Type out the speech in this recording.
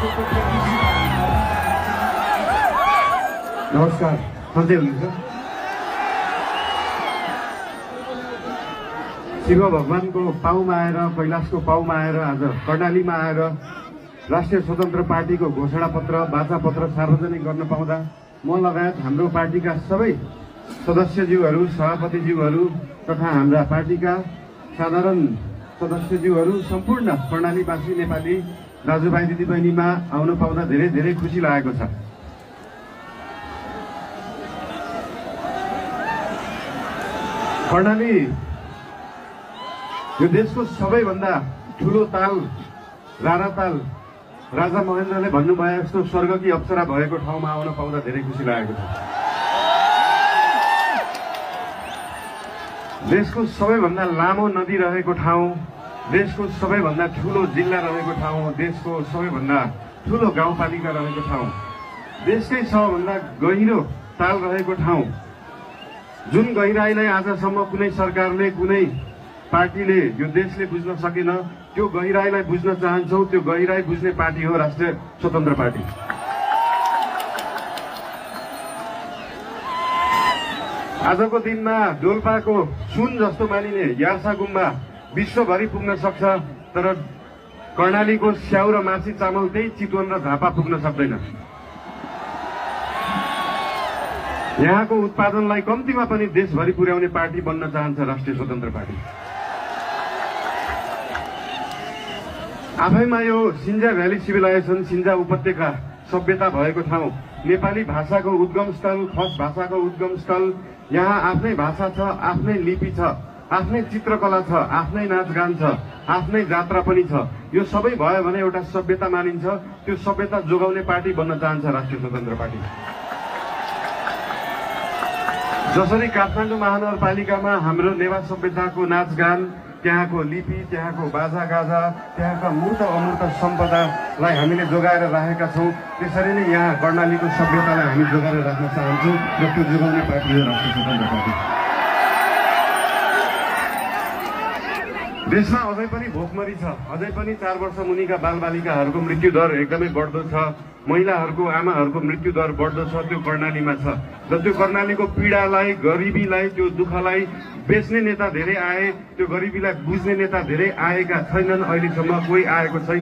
नमस्कार, सन्चै हुनुहुन्छ? शिव भगवानको पाउमा आएर, कैलाशको पाउमा आएर, आज कर्णालीमा आएर राष्ट्रिय स्वतन्त्र पार्टीको घोषणापत्र, वाचापत्र सार्वजनिक गर्न पाउँदा म लगायत हाम्रो पार्टीका सबै सदस्यज्यूहरू, सभापतिज्यूहरू तथा हाम्रा पार्टीका साधारण सदस्यज्यूहरू, सम्पूर्ण कर्णालीवासी नेपाली दाजुभाइ दिदीबहिनीमा आउन पाउँदा धेरै धेरै खुसी लागेको छ। कर्णाली यो देशको सबैभन्दा ठूलो ताल, राणा ताल, राजा महेन्द्रले भन्नुभयो जस्तो स्वर्गकी अप्सरा भएको ठाउँमा आउन पाउँदा धेरै खुसी लागेको छ। देशको सबैभन्दा लामो नदी रहेको ठाउँ, देशको सबैभन्दा ठूलो जिल्ला रहेको ठाउँ, देशको सबैभन्दा ठूलो गाउँपालिका रहेको ठाउँ, देशकै सबभन्दा गहिरो ताल रहेको ठाउँ, जुन गहिराईलाई आजसम्म कुनै सरकारले, कुनै पार्टीले, यो देशले बुझ्न सकेन, त्यो गहिराईलाई बुझ्न चाहन्छौँ। त्यो गहिराई बुझ्ने पार्टी हो राष्ट्रिय स्वतन्त्र पार्टी। आजको दिनमा डोल्पाको सुन जस्तो मानिने यार्सा गुम्बा विश्वभरि पुग्न सक्छ, तर कर्णालीको स्याउ र माछी चामल त्यही चितवन र झापा पुग्न सक्दैन। यहाँको उत्पादनलाई कम्तीमा पनि देशभरि पुर्याउने पार्टी बन्न चाहन्छ राष्ट्रिय स्वतन्त्र पार्टी। आफैमा यो सिन्जा भ्याली सिभिलाइजेसन, सिन्जा उपत्यका सभ्यता भएको ठाउँ, नेपाली भाषाको उद्गम स्थल, खस भाषाको उद्गम स्थल, यहाँ आफ्नै भाषा छ, आफ्नै लिपि छ, आफ्नै चित्रकला छ, आफ्नै नाचगान छ, आफ्नै जात्रा पनि छ। यो सबै भयो भने एउटा सभ्यता मानिन्छ। त्यो सभ्यता जोगाउने पार्टी बन्न चाहन्छ राष्ट्रिय स्वतन्त्र पार्टी। जसरी काठमाडौँ महानगरपालिकामा हाम्रो नेवा सभ्यताको नाचगान, त्यहाँको लिपि, त्यहाँको बाजा गाजा, त्यहाँका मूर्त अमूर्त सम्पदालाई हामीले जोगाएर राखेका छौँ, त्यसरी नै यहाँ कर्णालीको सभ्यतालाई हामी जोगाएर राख्न चाहन्छौँ र त्यो जोगाउने पार्टी हो राष्ट्रिय स्वतन्त्र पार्टी। देशमा अझै पनि भोकमरी छ, अझै पनि 4 वर्ष मुनिका बालबालिकाहरूको मृत्यु दर एकदमै बढ्दो छ, महिलाहरूको, आमाहरूको मृत्यु दर बढ्दो छ। त्यो कर्णालीमा छ र त्यो कर्णालीको पीडालाई, गरिबीलाई, त्यो दुःखलाई बेच्ने नेता धेरै आए, त्यो गरिबीलाई बुझ्ने नेता धेरै आएका छैनन्। अहिलेसम्म कोही आएको छैन।